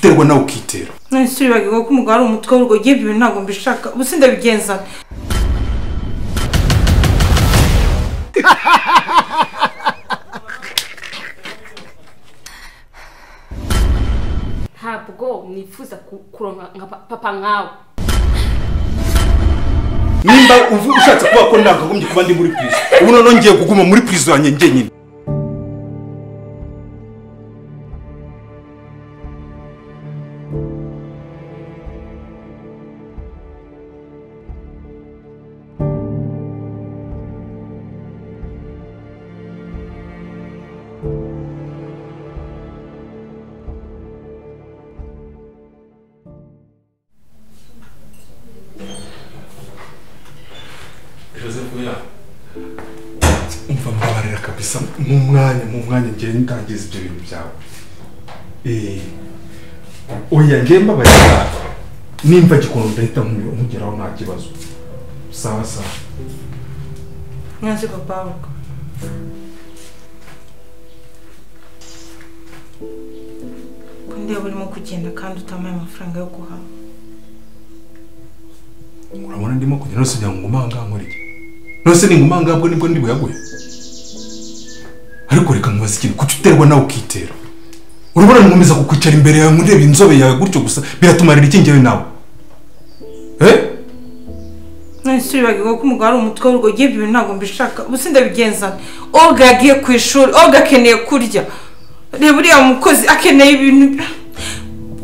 uterwa nawe ukitera? None se uribagirwa ko umugabo ari umutwe w'urugo? Ngiye ibyo bintu ntabwo mbishaka, ubu sindabigenza. Ntabwo nifuza kuronka nka papa nkawe. Nimba ushatse kuba ko nakagombye kuba ndi muri prison, ubu none ngiye kuguma muri prison yanjye njyenyine. Umva mbabarira kabisa mu mwanya ngiye ntangiza ibyo bintu byawe. Oya ngiye mbabarira, nimba gikondo ndahita nkugeraho nta kibazo. Sawa sawa. Nyanze papa wawe. Ko ndeba urimo kugenda kandi utamaye amafaranga yo guhaha. Urabona ndimo kugenda nose ngira ngo ngumanga nkora iki? Nose ni ngumanga bwo nibwo ndi buyaguye. Ariko reka nkubaze ikintu, kuki uterwa nawe ukitera? Urabona nkomeza kukwicara imbere yawe ndeba inzobe yawe gutyo gusa biratumarira iki njyewe nawe? None se uribagirwa ko umugabo ari umutwe w'urugo? Ngiye ibyo bintu ntabwo mbishaka, ubu sindabigenza. Olga yagiye ku ishuri, Olga akeneye kurya. Reba uriya mukozi akeneye ibintu.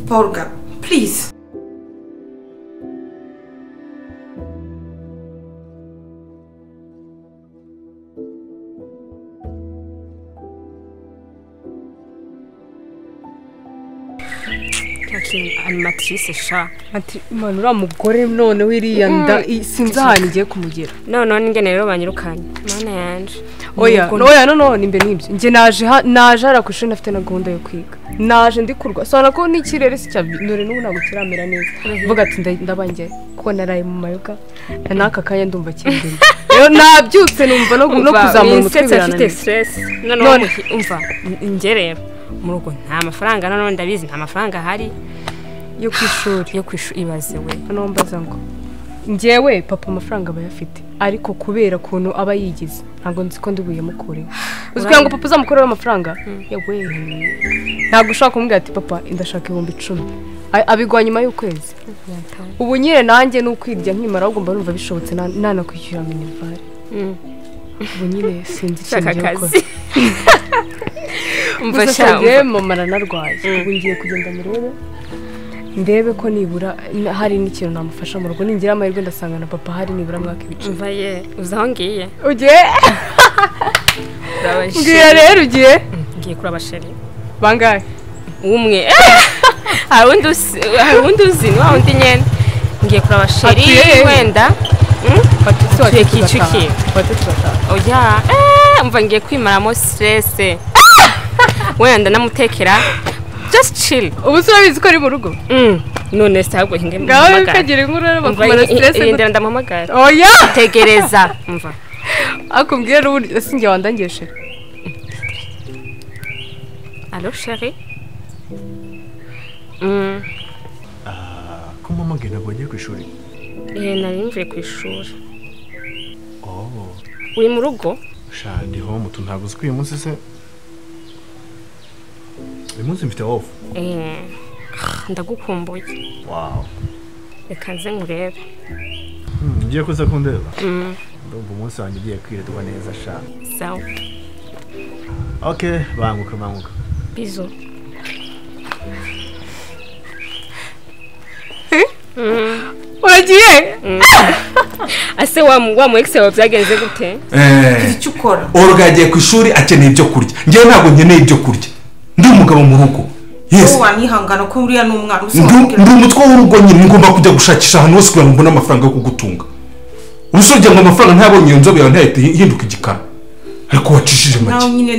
Olga, please. Matrice sha Imana uriya mugore none wiriya nda sinzi ahantu igiye kumugera. None ingene rero banyirukanye mana yanje. Oya oya no nimbe nibyo nge naje hara ku ishuri nafite na gahunda yo kwiga, naje ndi kurwa sona ko n'ikirere si cya nore n'ubu ntabwo kiramera neza. Mvuga ati ndabangiye kuko naraye mu mayoga n'aka kanya ndumva kindimo. Rero nabyutse numva no kuzamura umutwe birananiye. Stress none umva nge rero mu rugo nta mafaranga, none ndabizi nta mafaranga ahari yo kwishuri, yo kwishuri ibaze we. None mbaza ngo njyewe papa amafaranga bayafite, ariko kubera kuntu aba yigize ntabwo nzi ko ndibuye mukureho. Uzwi ngo papa uzamukorera amafaranga yewe ntabwo ushaka kumubwira ati papa ndashaka 10,000 abigwa nyuma y'ukwezi. Ubu nyine nanjye n'ukwirya nkimara ahubwo mba numva bishobotse nanakwishyura minerval. Ubu nyine sinzi ikintu ngiye gukora. Umva sha mama aranarwaye, ubu ngiye kugenda murebe ndebe ko nibura hari n'ikintu namufasha mu rugo. Ningira amahirwe ndasanga na papa hari nibura mwaka ibice. Umva ye uzaho ngiye ugiye ngiye rero ugiye ngiye kuraba sheri bangahe umwe. Hari undi uzi ni wa undi nyene ngiye kuraba sheri wenda atuye Kicukiro. Oya umva ngiye kwimaramo stress wenda namutekera just chill. Ubu se urabizi ko ari mu rugo? None se ahubwo hinge muhamagara. Ngaho ukagira inkuru rero bakumara stress. Irindira ndamuhamagara. Oya tegereza umva. Akumbwira n'ubu sinjye wandangiye sheri. Allo chérie. Ko mama ngena bwagiye ku ishuri? Nari mvuye ku ishuri. Oh. Uri mu rugo? Sha ndi home tu ntabwo uzi ko uyu munsi se uyu munsi mfite off. Ndagukumbuye. Wow. Reka nze nkurebe. Ngiye kuza kundeba? Ndumva umunsi wanjye ugiye kwirirwa neza sha. Sawa. Okay, banguka banguka. Bisous. Uragiye? Ase wa mu ex wawe byagenze gute? Icyo ukora. Olga yagiye ku ishuri akeneye ibyo kurya. Ngewe ntabwo nkeneye ibyo kurya. Ndi umugabo mu rugo. Yes. Wowe wanihangana ko uriya ni umwana Ndi umutwe w'urugo nyine ngomba kujya gushakisha ahantu hose kugira ngo mbone amafaranga yo kugutunga. Ubusore ngo amafaranga ntabonye iyo nzobe yawe ntahite ihinduka igikara. Ariko wacishije make. Nawe nyine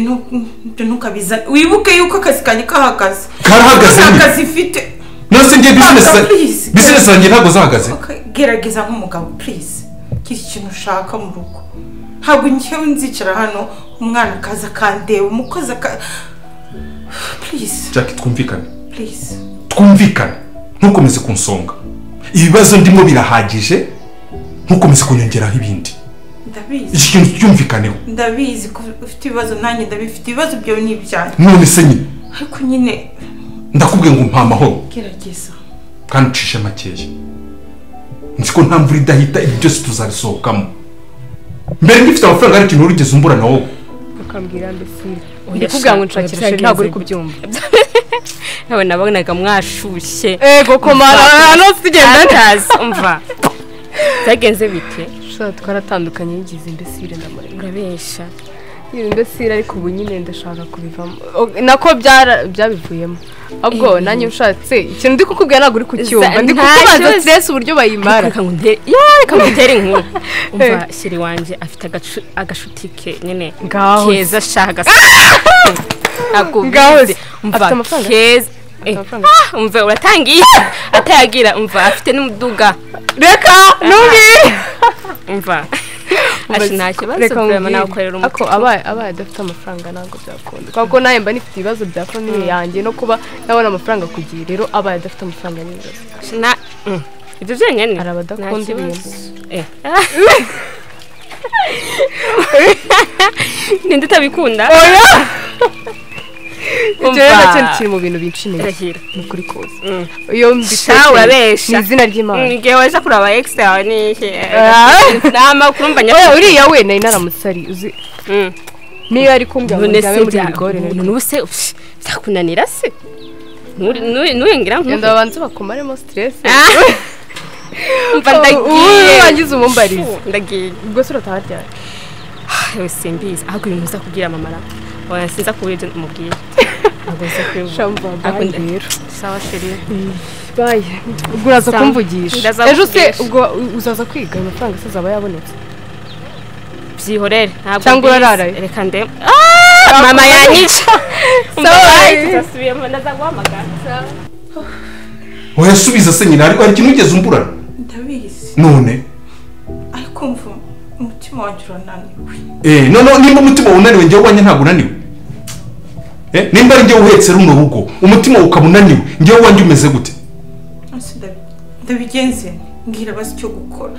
ntukabiza. Wibuke yuko akazi kanjye kahagaze. Karahagaze. Akazi mfite. Nose ngiye business zanjye ntabwo zahagaze. Gerageza nk'umugabo please. Kiri ikintu ushaka mu rugo. Ntabwo ngiye nzicara hano umwana akaza akandeba umukozi aka please. Jack twumvikane. Please. Twumvikane, ntukomeze kunsonga. Ibibazo ndimo birahagije, ntukomeze kunyongeraho ibindi. Ndabizi. Iki kintu cyumvikaneho. Ndabizi ko ufite ibibazo, nanjye ndabifite. Ibibazo byawe ni ibyanjye. None se nyine ariko nyine ndakubwiye ngo mpa amahoro. Gerageza kandi ucishe makeya. Nzi ko nta mvura idahita, ibi byose tuzabisohokamo. Mbere ngifite amafaranga ariko ikintu urigeze umbura na wowe. Ukambwira mbese ndikubwira ngo nshakira sheri ntabwo uri kubyumva. Nawe nabonaga mwashushye. Ego komara hano tugenda ndazi umva. Byagenze bite? Sha twaratandukanye yigize imbesire ndamureka. Urabesha. Yize imbesire ariko ubu nyine ndashaka kubivamo. Nako byabivuyemo. Ubwo nanjye ushatse ikintu ndi kukubwira ntabwo uri kucyumva. Ndi kukubaza stress uburyo bayimara. Reka ngo ngutere inkuru. Umva sheri wanje afite agashuti ke nyine keza shaka. Ngaho umva keza. Umva uratangiye atayagira umva afite n'umuduga. Reka nubi. Umva ashi nta kibazo vraiment nakorera umuti. Ako abaye adafite amafaranga ntabwo byakunda. Kuko naye mba nifite ibibazo bya family yanjye no kuba nabona amafaranga kugiye, rero abaye adafite amafaranga ni ibibazo. Na ibyo byenyene araba adakunda ibintu. Ninde utabikunda? Oya. Ibyo rero nacyo kiri mu bintu binshimishije. Ni ukuri kose. Iyo mbisha ni izina ry'Imana. Ngiye waje kuraba ex yawe ni iki? Nama kurumva nyakuri. Oya uriya we nari naramusari uzi. Niyo ari kumbwira ngo njyabe muri bigore none se byakunanira se? Nurengira nkuko. Yenda babanze bakumaremo stress. Umva ndagiye. Wangize umumbarize. Ndagiye. Ubwo se urataha ryari? Simbizi. Ahubwo ibintu uza kubwira mama ra. Oya sinza kubwira ibyo umubwiye. Ntabwo nza kubivuga. Shamba bye. Sawa chérie. Bye. Ubwo uraza kumvugisha. Ejo se ubwo uzaza kwiga amafaranga se azaba yabonetse? Byihorere. Ntabwo cyangwa urararaye. Reka nde. Mama yanyica. Sawa. Tuzasubiyemo ndaza guhamagara. Oya subiza se nyina ariko hari ikintu ugeze umburana. Ndabizi. None ariko mvu umutima wanjye urananiwe. No nimba umutima unaniwe njyewe wanjye ntabwo unaniwe. Nimba ari njyewe uhetse runo rugo umutima ukaba unaniwe njyewe wanjye umeze gute? Ndabigenze mbwira basi icyo gukora.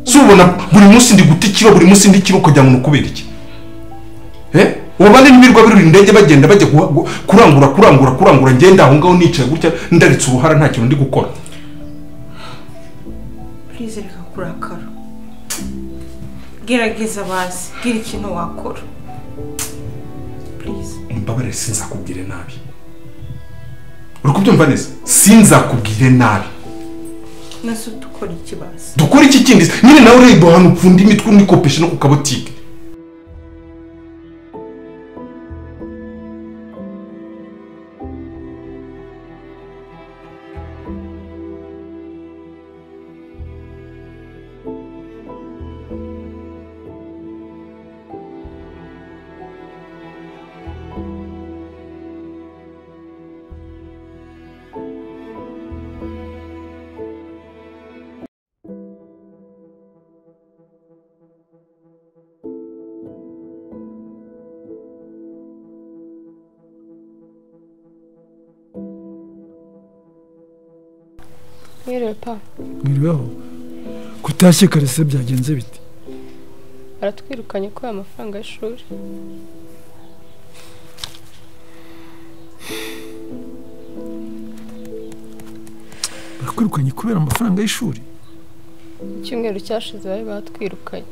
Si ubona buri munsi ndi guta ikiro, buri munsi ndi ikiro kugira ngo nukubera iki? Ubu bandi nibirwa birura indege bagenda bajya kurangura kurangura kurangura, ngenda aho ngaho nicaye gutya ndaritse uruhara nta kintu ndi gukora. Please reka kurakara. Gerageza basi, gira ikintu wakora. Please. Mbabarire sinzakubwire nabi. Uri kubyumva neza? Sinzakubwire nabi. Nase dukora iki basi? Dukora iki kindi? Nyine nawe ureba ahantu upfunda imitwe unikopesha no ku kabotike. Mwiriwe pa. Mwiriweho. Kutashye kare se byagenze bite? Baratwirukanye ko aya mafaranga y'ishuri. Barakwirukanye kubera amafaranga y'ishuri? Icyumweru cyashize bari batwirukanye.